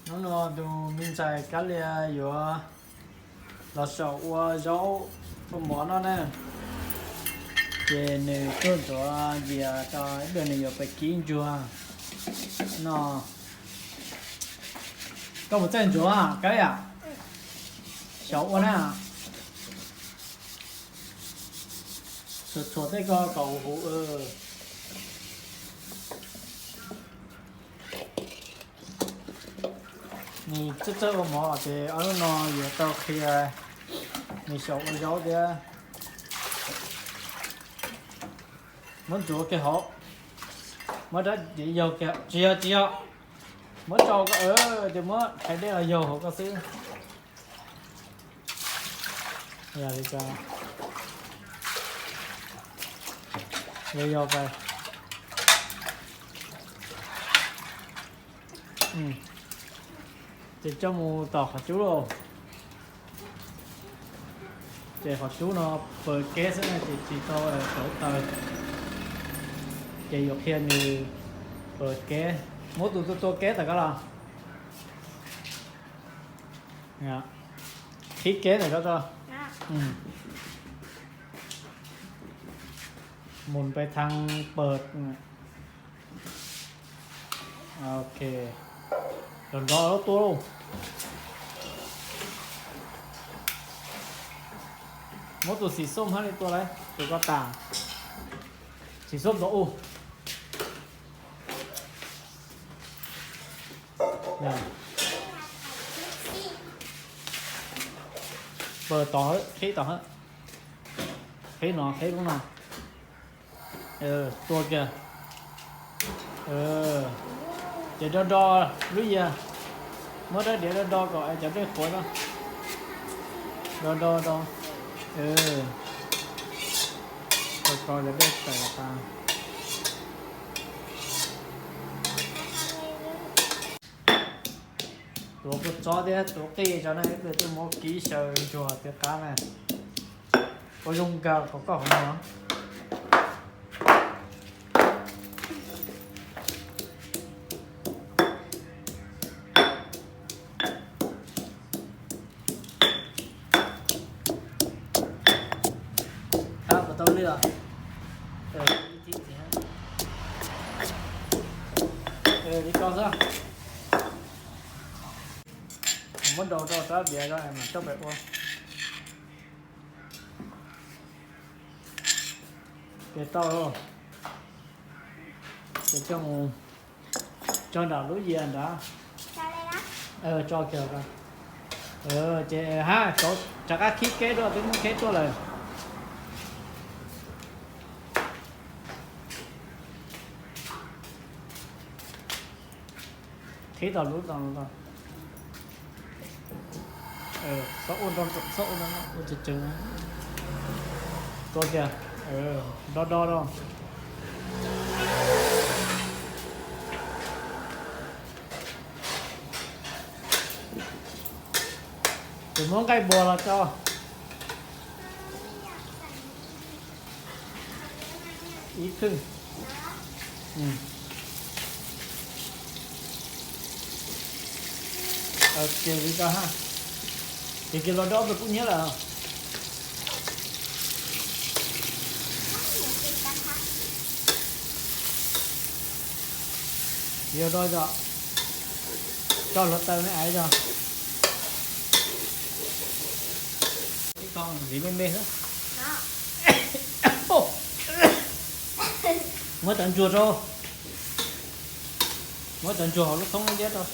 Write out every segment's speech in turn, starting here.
Hnub no tus me ntxhais Kab Lia yuav los saum ua zaub ua mov noj na. Ces nws tuaj ntxuav vias rau ib pliag nws yuav pais kib ntsuag no. Koj mus txawj ntxuav Kab Lia, saum ua na. Txhuam txhuam tej ko kom huv huv. Nws txawj txawj ua mov ces ob hnub no yuav tau qhia nws saum ua zaub thiab. Muab ntxuav kiag hauv, muab rab diav yaug kiag, tsis yog tsis yog, muab tso ko, ces muab thaiv dej los yaug hauv ko xwb. Yog li ko, yog yog pais. Ces coj mus tom qhov cub lauj. Ces qhov cub no paws keb xwb na ces tsis tau kauv taws. Ces yuav qhia nws paws keb, muab tus tua tua keb tom ko los. Qhib keb ntawm ko tso. Mus pes thaj pawg. Ok. Nrov nrov lub tua lauj. Muab tus xim xom hab li tua lauj, tus ko tas. Xim xom tod u. Paws tod, qhib tod, qhib no, qhib lub no. Tua kiag. Ces do do lub yias, muab rab diav do do kom cov dej qhuav no. Do do do. Ko cov dej tawm tas. Tuav kua txob thiab tuav qij tso na, ib pliag twb muab kib xyaw ntsuag tiav qab na. Ua zoo nkauj qhov koj qhov no. Qab puas tau lwj os? Li ko xwb. Muab daus rau rab diav ko mam coj pem ua. Ces tau, ces coj mus tso nram lub yias nrad. Tso kiag. Ces hab, rov qab khib keb dua, twb muab keb tuaj lawm. Qhib tau lub tau. Xob ua, xob ua, ua tsev tsev. Tua kiag, do do do. Ces muab nqaij npua los tso. Ib thwj. Ces li ko ha. Ces kiag los do ob peb kub hnyiab lawm. Yog do zog, tso hluav taws me ais zog. Ib tog lim me me xwb. Muab cov ntsuag rau, muab cov ntsuag hauv lub thoob liab rau.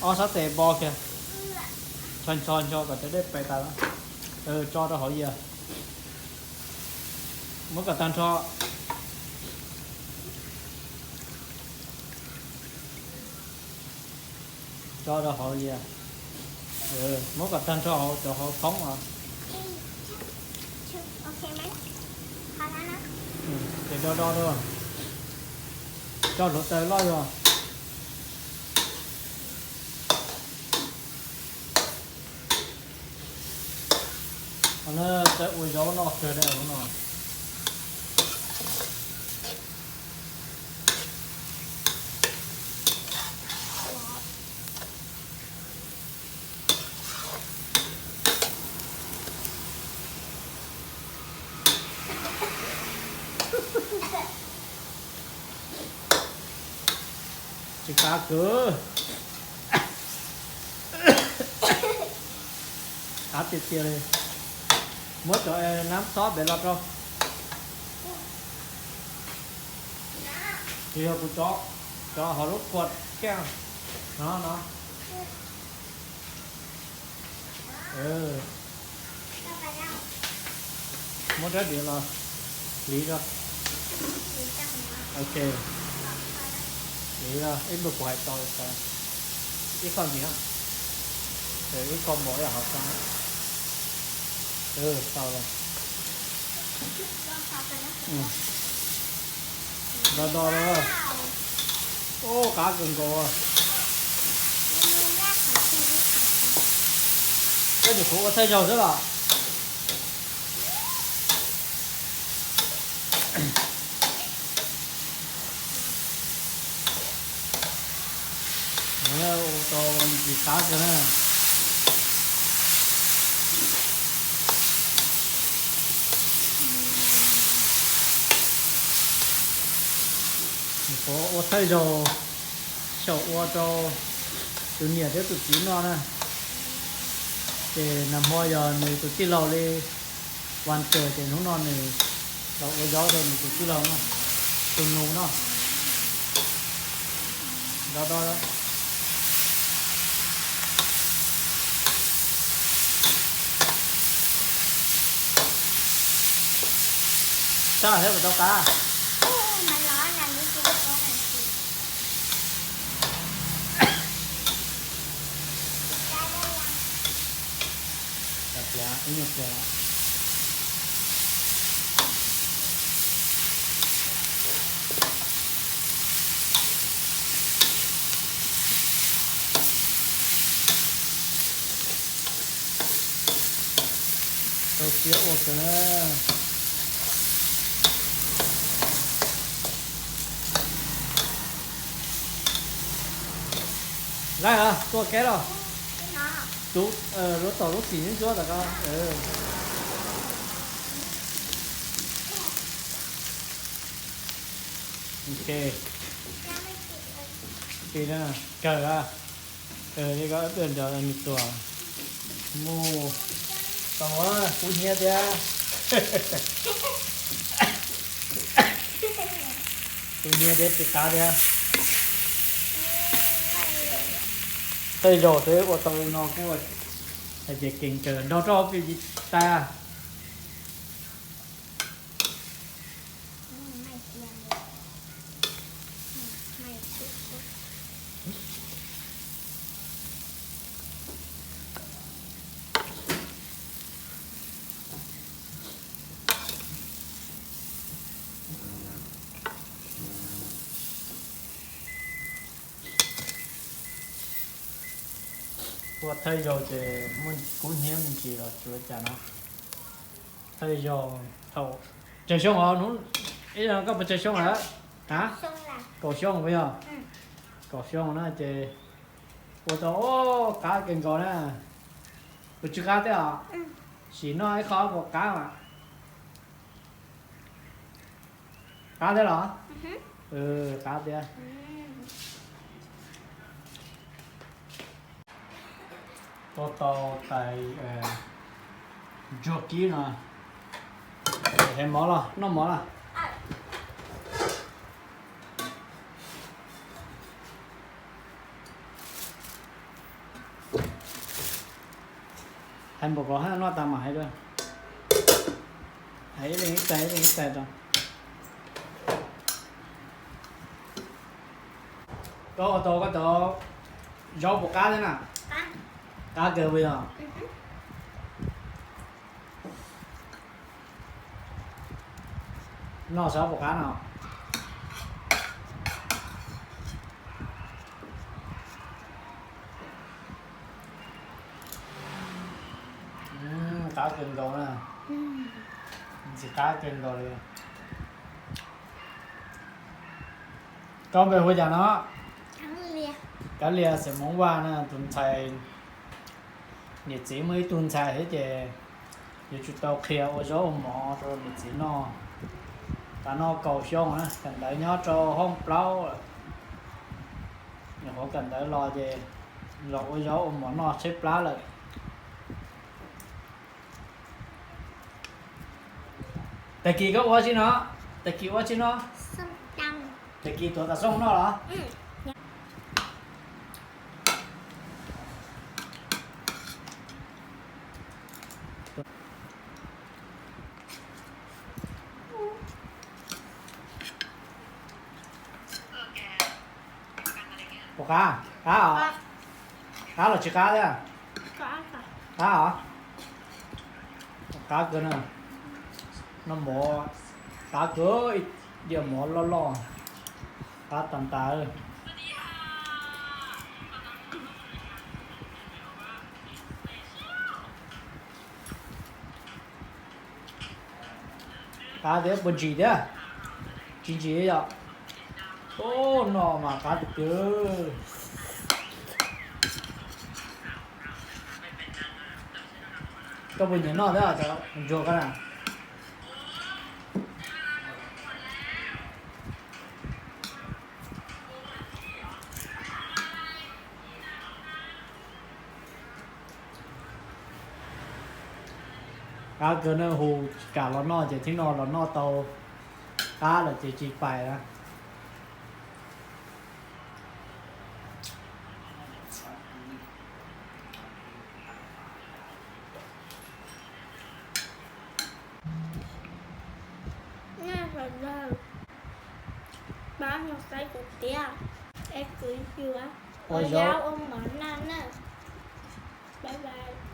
Ob sab tes npo kiag, ncho ncho ncho kom cov dej pem tas. Tso rau hauv yias, muab kom tag nrho. Tso rau hauv yias, muab kom tag nrho hauv cov hauv thoob os. Ces do do do, tso hluav taws loj zog. Qhov no txawj ua zaub noj kawg li no. Tsis qab kawg. Qab tiag tiag li. Muab cov nab xob pem los rau. Tsis yog kuv cov, cov hauv lub khuam kiag no no. Muab rab diav los hliv rau. Ok, hliv rau ib pliag kuv hais tau, ib qho ntxiv, ib qho npaum ib yam hauv xo. Tau lawm. Do do lawm. Ub, qab kawg nkaus. Koj nyuam qhuav ua thaij zaug xwb los? Ua tau ntsis qab kawg na. Nyuam qhuav ua thaij zaug xyaum ua rau tus niam thiab tus txiv noj na. Ces nag hmo yog nws tus tij laug li, vas caum ces hnub no nws los ua zaub rau nws tus tij laug no, tus nus no. Do do. Sab thiab puas tau qab? Ib nyuag pliag. Tau siab ua kawg. Laib, tua keb los? Lub tom lub xim ntsuab tom ko. Ok. Kawg a. Li ko ib pliag nrog nws tuam mus tau, kub hnyiab thiab. Kub hnyiab thiab tsis qab thiab. Tej zaum xwb ua tau li no kuj hais tias kev kawg nrog rau pim tsis tas. Ua thaij zaug ces muaj kub hnyiab me ntsis los tsis ua cas no. Thaij zaug thaum tsawg xyoo os? Hnub ib koj puas tsawg xyoo lawm? A, kaum xyoo puas yog? Kaum xyoo na ces ua tau, qab kawg nkaus na. Puas tsis qab thiab os? Sim noj ib qho puas qab mas? Qab thiab los? Qab thiab. Tua tau tais ntsuag kib no. Hais mov los noj mov los? Hais npaum ko hab, noj tas mam hais dua. Hais ib leeg ib tais, ib leeg ib tais rau. Koj ua tau koj cov zaub puas qab thiab na? Qab kawg puas yog? Noj zaub puas qab no? Qab kawg nkaus na. Ntxim qab kawg nkaus li. Koj npe hu cas no? Kab Lia, xeem Hmoob Vaj na. Tus ntxhais, niam txiv muaj ib tug ntxhais thiab ces yuav tsum tau qhia ua zaub ua mov rau niam txiv noj. Tam no kaum xyoo na, kawm ntawv nyob rau hoob plaub lawm. Nyuam qhuav kawm ntawv los ces los ua zaub ua mov noj tshaib plab lawm. Tag kis koj ua tsi no? Tag kis ua tsi no? Tag kis tuav tav xoo noj los? Puas qab? Qab os? Qab los tsis qab thiab? Qab os? Qab kawg na. Noj mov qab kawg, diav mov loj loj, qab tas tas. Qab thiab puas ntsim thiab? Tsis ntsim yom? Ub, no mas qab tiag tiag. Koj puas nyiam noj thiab cov ntsuag koj na? Qab kawg na, hu tsis kam los noj ces thiab no los noj tau. Qab lawm ces tsis pais na. Nej sawv daws pab mus saib kuv thiab, es kuv yuav ua zaub ua mov noj na. Bye bye.